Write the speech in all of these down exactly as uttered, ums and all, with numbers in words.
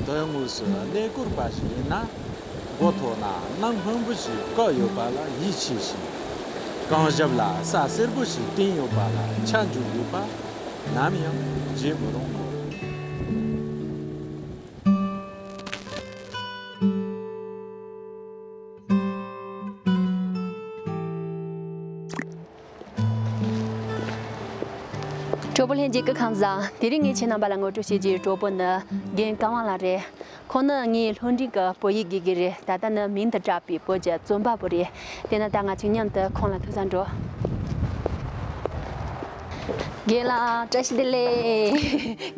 དོན་དངོས་སུ་གནས་སྐོར་པ་ཞིག་ཡིན་ན། མགོ་ཐོག་ན་གནམ་སྔོན་པོ་ཞིག་བཀོད་ཡོད་པ་ལ་ཡིད་ཆེས་ཤིང་། རྐང་ཞབས་ལ་ས་སེར་པོ་ཞིག་བཏིང་ཡོད་པ་ལ་ཆ་འཇོག་དགོས་པ་ནམ་ཡང་བརྗེད་མི་རུང་ངོ་། གྲོགས་པོ་ལྷན་རྒྱས་སྐུ་ཁམས་བཟང་། དེ་རིང་ངས་ཁྱེད་རྣམ་པ་ལ་ངོ་སྤྲོད་བྱེད་རྒྱུའི་གྲོགས་པོ་ནི་རྒན་ཀ་ཝང་ལགས་རེད། ཁོང་ནི་ངའི་སློབ་འབྲིང་གི་བོད་ཡིག་དགེ་རྒན་རེད། ད་ལྟ་ནི་མིང་དུ་གྲགས་པའི་བོད་ཀྱི་རྩོམ་པ་པོ་རེད། དེས་ན་ད་ང་ཚོས་མཉམ་དུ་ཁོང་ལ་ཐུགས་ས་འགྲོ། རྒན་ལགས་བཀྲ་ཤིས་བདེ་ལེགས།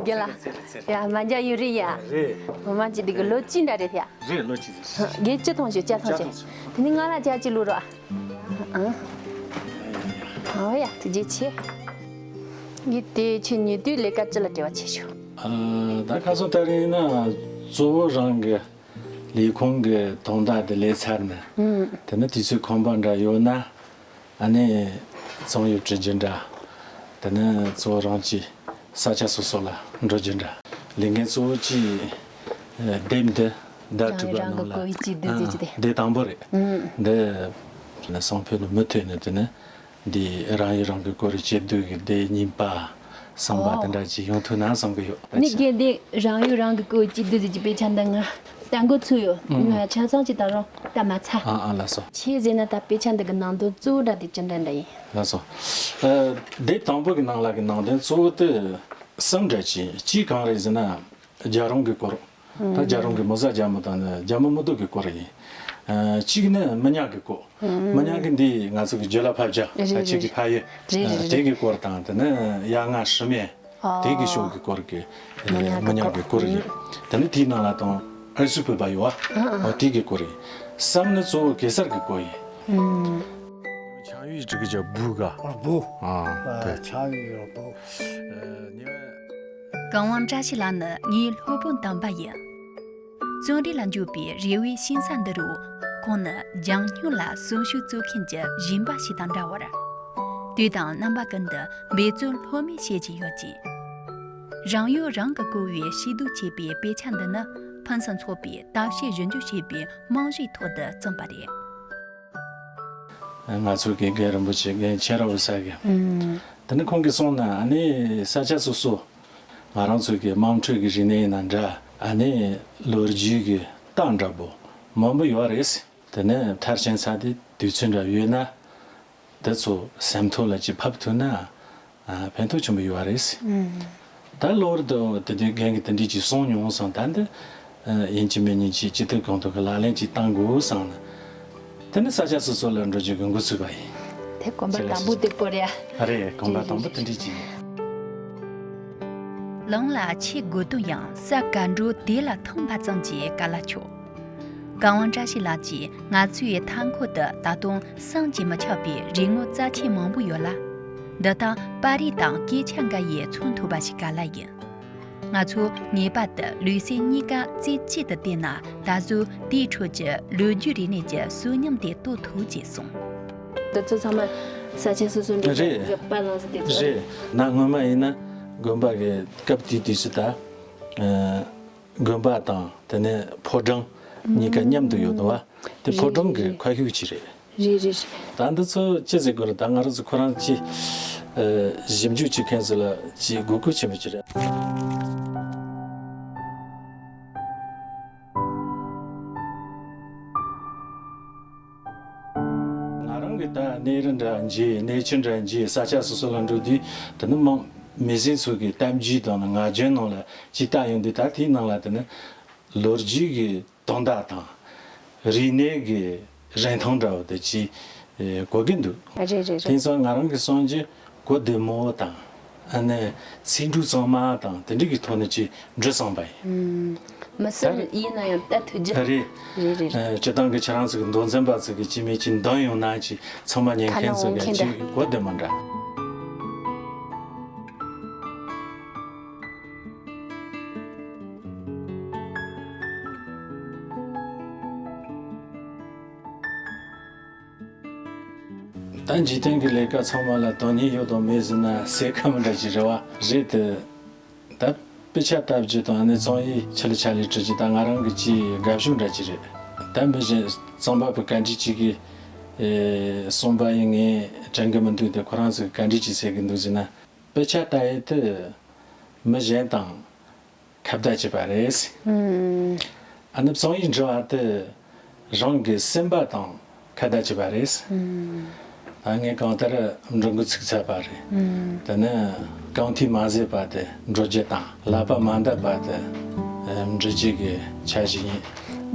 རྒན་ལགས། ཚེ་རིང་ཚེ་རིང་། ཡ་མ་མཇལ་ཡུན་རིང་ཡ། རེད། ངོ་མ་ཅི་འདི་གི་ལོ་གཅིག་འདྲ་རེད་ཡ། རེད། ལོ་གཅིག་ཟིན། རྒན་སྤྱི་མཐོང་ཞུ་སྤྱི་མཐོང་ཞུ། སྤྱི་མཐོང་ཞུ། དེ་ནི་ང་ལ་ཅག་ཅིག་ལུས་རོགས། ཨང་། ཨང་ཡ་ཐུགས་རྗེ་ཆེ། ངས་དེ་ཁྱེད་ཉེ་དུས་ལས་ཀ་ཅི་ལ་འབྲེལ་བ་ཆེ་ཤོས། ཨ། ད་ཁ་སང་ད་རིང་ན་གཙོ་བོ་རང་གི་ལས་ཁུངས་ཀྱི་དོན་དག་དེ་ལས་ཚར་ནས། ཨང་། དེ་ནི་དུས་ཚོད་ཁོམ་པ་འདྲ་ཡོད་ན། ཨ་ནི་རྩོམ་ཡིག་འབྲི་རྒྱུ་འདྲ། དེ་ནི་གཙོ་བོ་རང་གི་ས་ཆ་སོ་སོ་ལ་འགྲོ་རྒྱུ་འདྲ། ལས་འགན་གཙོ་བོ་གཅིག་ཨ། དེབ་འདི་བརྡ་རང་སྤྲོད་པ་རང་གི་རྣམས་ལ། བཀོད་ཡིག་གཅིག་བསྡུས་རྒྱུ་དེ། ཨ། དེ་དང་པོ་རེད། ཨང་། འདི་ནི་སང་ཕོད་ནས་མུ་མཐུད་ནས་དེ་ནི་འདི་རང་ཡིག་རང་གི་སྐོར་གྱི་དེབ་འདི་གཉིས་པ་གསུམ་པ། ཨོ། དེ་འདྲ་ཅིག་ཡོང་ཐུབ་ན་བསམ་གི་ཡོད། ནི་རྒན་འདི་རང་ཡིག་རང་གི་སྐོར་གྱི་བསྡུས་རྒྱུ་དཔེ་ཆ་འདི་ང་ལྟ་འགོ་ཚུགས་ཡོད། ཨང་། ང་ཆ་ཚང་ཅིག་ད་རུང་ལྟ་མ་ཚར། ཨ་ཨ་ལགས་སོ། ཆེས་ཟེར་ན་ད་དཔེ་ཆ་འདི་གི་ནང་དོན་གཙོ་བོ་འདྲ་དེ་ཅི་འདྲ་འདྲ་ཡིན། ལགས་སོ། ཨ། དེབ་དང་པོ་གི་ནང་ལ་གི་ནང་དོན་གཙོ་བོ་དེ་གསུམ་འདྲ་ཅིག་གཅིག་གང་རེད་ཟེར་ན། རྒྱལ་རོང་གི་སྐོར། ད་རྒྱལ་རོང་གི་མི་བཟའ་རྒྱལ་མོ་དང་ནི་རྒྱལ་མོ་མི་ལྡོག་གི་སྐོར་ཡིན། ཨ། གཅིག་ནི་མི་ཉག་གི་སྐོར། མི་ཉག་གི་འདི་ང་ཚོ་གི་བརྗོད་ལ་ཕབ་བྱ། རེད་རེད། ཨ། གཅིག་གི་ཕ་ཡུལ། རེད་རེད། ཨ། རེད། དེ་གི་སྐོར་དང་དེ་ནི་ཡ་ང་ཧྲི་མེ། ཨ། དེ་གི་ཕྱོགས་ཀྱི་སྐོར་གྱི། ཨ། མི་ཉག་མི་ཉག་གི་སྐོར་ཡིན། དེ་ནི་དེའི་ནང་ལ་དང་ཨར་སུ་བོད་པ་ཡོད་ཨ། ཨ། དེ་གི་སྐོར་ཡིན། གསུམ་ནི་གཙོ་བོ་གེ་སར་གྱི་སྐོར་ཡིན། ཨང་། ཆང་ཡུས་ཀྲི་གི་ཅ་བུ་ག། ཨ། བུ། ཨ། ཨ། དེ་ཆང་ཡུས་ཀྲི་བུ། ཨ། ཉེ་བའི། ཀ་ཝང་བཀྲ་ཤིས་ལགས་ནི་ངའི་སློབ་དཔོན་དམ་པ་ཡིན། བརྩོན་འགྲུས་ལ་འཇུག་པའི་རེ་བའི་ཤིང་ས་འདི་རུ། ཁོང་ནི་ལྗང་སྨྱུག་ལ་གསོན་ཤུགས་སྩོལ་མཁན་གྱི་སྦྱིན་པ་ཞིག་དང་འདྲ་བར། དུས་དང་རྣམ་པ་ཀུན་ཏུ་འབད་བརྩོན་ལྷོད་མེད་བྱེད་ཀྱིན་ཡོད་ཅིང་། རང་ཡུལ་རང་གིས་བརྐོས་པའི་ཤེས་སྡུག་ཆེ་བའི་དཔེ་ཆ་འདི་ནི་ཕུན་སུམ་ཚོགས་པའི་ལྟ་བཤལ་ཞིབ་འཇུག་བྱས་པའི་རྨང་གཞིའི་ཐོག་ཏུ་བརྩམས་པ་རེད། ང་ཚོ་གི་རྒན་རིན་པོ་ཆེ་རྒན་ཆེ་ར་བ་ས་གི། ཨང་། དེ་ནི་ཁོང་གིས་གསུངས་ན། ཨ་ནི་ས་ཆ་སོ་སོ་ང་རང་ཚོ་གི་དམངས་ཁྲོད་ཀྱི་རིག་གནས་ཡིན་ན་འདྲ། ཨ་ནི་ལོ་རྒྱུས་ཀྱི་རྟགས་འདྲ་པོ་མང་པོ་ཡོད་རེད། དེ་ནི་མཐར་ཕྱིན་ས་དེ་དུས་ཚོད་འདྲ་ཡོད་ན། དེ་ཚོ་སེམས་ཐོག་ལ་ཅིག་ཕབ་ཐུབ་ན། ཨ། ཕན་ཐོགས་ཆེན་པོ་ཡོད་རེད། ཨང་། ད་གློ་བུར་དུ་དེ་དུས་རྒན་གྱིས་དེ་འདྲས་ཅིག་གསུངས་མྱོང་སོང་། ད་འདི། ཨ། ཡིན་གཅིག་མིན་གཉིས་ཅིག་ཅི་ཐུབ་གང་ཐུབ་ཀྱི་ལག་ལེན་ཅིག་བསྟར་དགོས་བསམ་ནས། དེ་ནི་ས་ཆ་སོ་སོ་ལ་འགྲོ་རྒྱུ་གི་འགོ་ཚུགས་པ་ཡིན། དེ་གོམ་པ་དང་པོ་དེ་སྐོར་ཡ། རེད། གོམ་པ་དང་པོ་དེ་འདྲས་ཅིག་ཡིན། ལུང་ལ་ཆས་དགོས་དོན་ཡང་ས་གར་འགྲོ་དེ་ལ་ཐུག་པ་ཙམ་གྱིས་ག་ལ་ཆོག་ཀ་ཝང་བཀྲ་ཤིས་ལགས་ཀྱིས་ང་ཚོའི་མཐའ་འཁོར་དུ་ད་དུང་བསམ་གྱིས་མི་ཁྱབ་པའི་རིག་དངོས་རྩ་ཆེན་མང་པོ་ཡོད་ལ། འདི་དག་པར་རིས་དང་སྐད་ཆ་འགའ་ཡིས་མཚོན་ཐུབ་པ་ཞིག་ག་ལ་ཡིན། ང་ཚོ་ངེས་པར་དུ་ལུས་སེམས་གཉིས་ཀ་རྩེ་གཅིག་ཏུ་བསྡད་ན། ད་གཟོད་དེའི་ཁྲོད་ཀྱི་ལོ་རྒྱུས་རིག་གནས་ཀྱི་གསོན་ཉམས་དེ་རྟོགས་ཐུབ་ཅེས་གསུངས། འདི་ཚོ་ཚང་མ་ས་ཆ་སོ་སོ་འགྲོ་རྒྱུ་རེད། གི་པར་ལངས་ས་དེ་ཚོ་རེད། ན་སྔོན་མ་ཡིན་ན་དགོན་པ་གི་སྐབས་དེའི་དུས་སུ་ད། ཨ། དགོན་པ་དང་དེ་ནས་ཕོ་བྲང་གཉིས་ཀ་མཉམ་དུ་ཡོད་འདུག་བ། དེ་ཕོ་བྲང་གི་ཁ་ཤུགས་ཅིག་རེད། རེད་རེད་རེད། ད་འདི་ཚོ་ཅི་ཟེར་དགོས་རེད། ད་ང་རང་ཚོ་ཁོ་རང་ཅིག་ཨ། ཞིབ་འཇུག་བྱེད་མཁན་ཚོ་ལ་ཅིག་དགོས་མཁོ་ཆེན་པོ་ཅིག་རེད། ང་རང་གི་ད་གནས་རི་འདྲ་མཇལ། གནས་ཆུ་འདྲ་མཇལ། ས་ཆ་སོ་སོ་ལ་འགྲོ་དུས་དེ་ནི་མང་མི་སེར་ཚོ་གི་གཏམ་རྒྱུད་དང་ངག་རྒྱུན་ནང་ལ་ཅིག་ལྟ་ཡོང་དུས། ད་དེའི་ནང་ལ་དེ་ནི་ལོ་རྒྱུས་ཀྱི་དོན་དག་དང་། རིག་གནས་ཀྱི་རིན་ཐང་འདྲ་བོ་དེ་ཅིག་ཨེ། གོ་གི་འདུག་རེད་རེད་རེད། དེང་སང་ང་རང་གི་བསམ་རྒྱུ་གོ་བདེ་མོ་དང་། ཨ་ནི་ཚིག་འབྲུ་གཙང་མ་དང་དེ་འདྲ་གི་ཐོག་ནས་ཅིག་འབྲི་སོང་པ་ཡིན། ཨུམ། མི་སེར་ད་ཡིན་ན་ཡང་ལྟ་ཐུབ་རྒྱུ། རེད། རེད་རེད་རེད། ཨེ། སྤྱིར་བཏང་གི་ཁྱེད་རང་ཚོ་གི་མདོ་འཛིན་པ་ཚོ་གི་ཅིག་མི་ཅིག་འདོན་ཡོང་ན་ཅིག་ཚང་མ་ཉན་མཁན་ཚོ་གི་ཅིག་གོ་བདེ་མོ་འདྲ། ད་འཇིག་རྟེན་གྱི་ལས་ཀ་ཚང་མ་ལ་དོན་སྙིང་ཡོད་དང་མེད་ཟེར་ན་ཟེར་ཁ་མི་འདྲ་ཅིག་རེད་བ། རེད་དེ། ད་ དཔེ་ཆ་ལྟ་རྒྱུ་དང་ནི་རྩོམ་ཡིག་ཆི་ལ་ཆ་ལས་འབྲི་རྒྱུ་དང་ང་རང་གི་ཅིག་དགའ་ཕྱོགས་འདྲ་ཅིག་རེད། ད་མི་གཞན་རྩོམ་པ་པོ་ག་འདྲ་ཅིག་གིས་ཨེ་གསུངས་པ་ཡིན་ངས་དྲན་གི་མི་འདུག་དེ་ཁོ་རང་ཚོས་ག་འདྲ་ཅིག་ཟེར་གི་འདུག་ཟེར་ན། དཔེ་ཆ་ལྟ་ཡས་དེ་མི་གཞན་དང་ཁ་བརྡ་བྱེད་པ་རེད། ཨུམ། ཨ་ནི་རྩོམ་ཡིག་འབྲི་བ་དེ་རང་གི་སེམས་པ་དང་ཁ་བརྡ་བྱེད་པ་རེད། ཨུམ། ད་ངས་གང་ལྟར་འབྲི་འགོ་ཚུགས་ཚར་བ་རེད། ཨུམ། དེ་ནི་རྐང་མཐིལ་མ་ཟད་པ་དེ་འགྲོ་རྒྱུ་དང་ལག་པ་མ་འདར་བ་དེ་འབྲི་རྒྱུ་གི་འཆར་གཞི་ཡིན།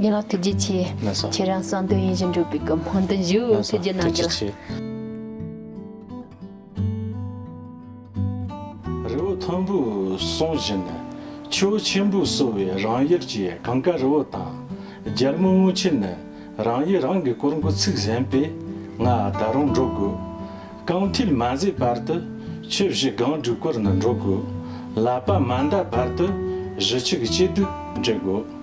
རྒན་ལགས་ཐུགས་རྗེ་ཆེ། ལགས་སོ། ཁྱེད་རང་བསམ་དོན་ཡིད་བཞིན་འགྲུབ་པའི་གི་སྨོན་འདུན་ཞུ། ལགས་སོ། ཐུགས་རྗེ་གནང་། ཐུགས་རྗེ་རྒན་ལགས། ཆེ། རི་བོ་མཐོན་པོའི་གསུང་བཞིན། ཆུ་བོ་ཆེན་པོས་གསོ་བའི་རང་ཡུལ་གྱི་གངས་དཀར་རི་བོ་དང་། རྒྱལ་མོ་རྔུལ་ཆེན་ནི་རང་ཡུལ་རང་གི་སྐོར་འགོ་ཚུགས་ཟིན་པས། ང་ད་རུང་འགྲོ་དགོས། རྐང་མཐིལ་མ་ཟད་བར་དུ་ཆུ་བཞི་སྒང་དྲུག་བསྐོར་ནས་འགྲོ་དགོས། ལག་པ་མ་འདར་བར་དུ་གཞིས་ཆགས་སྐྱིད་སྡུག་འདྲི་དགོས།